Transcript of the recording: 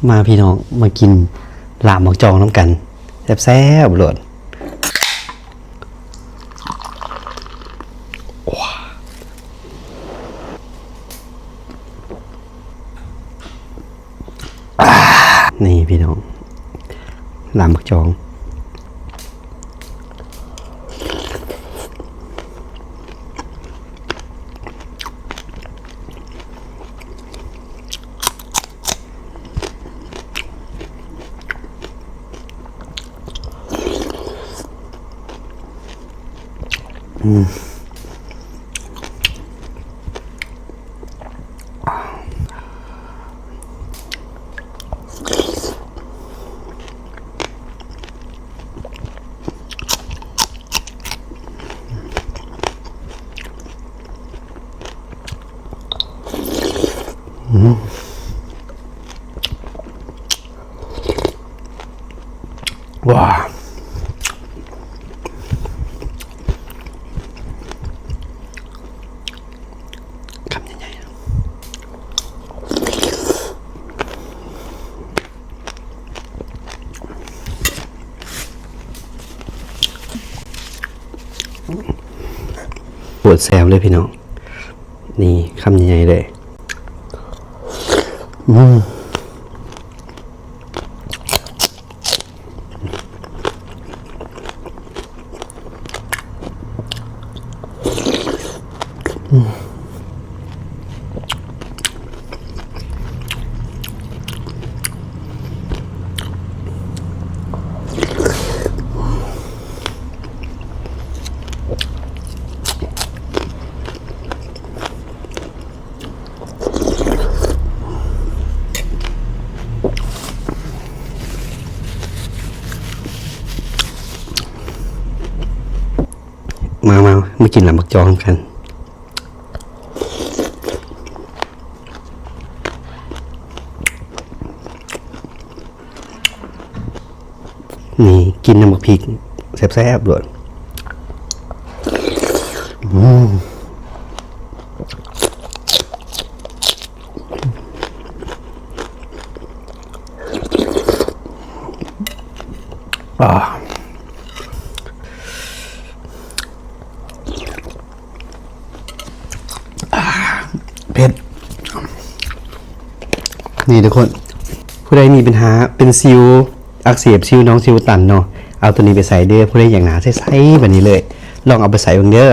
ມາພີ່ນ້ອງ ມາກິນລາບໝາກຈອງນຳກັນ ແຊບໆໂລດ. ນີ້ພີ່ນ້ອງ ລາບໝາກຈອງ. ວ້າ ຄຳໃຫຍ່ໆ ໂຄດແຊບເລີຍພີ່ນ້ອງ ນີ້ຄຳໃຫຍ່ໆເລີຍ. ອືມ ມາ ມາ ມາກິນລາບໝາກຈອງນຳກັນ. ນີ້ ກິນນຳບັກພິກ ແຊບໆໂລດ. ອືມ ອາ ອາ ເຜັດ. ນີ້ທຸກຄົນ ຜູ້ໃດມີບັນຫາເປັນສິວອັກເສບ ສິວໜອງ ສິວຕັນເນາະ ເອົາໂຕນີ້ໄປໃຊ້ເດີ້. ຜູ້ໃດຢາກໜ້າໃສໆແບບນີ້ເລີຍ ລອງເອົາໄປໃຊ້ເບິ່ງເດີ້.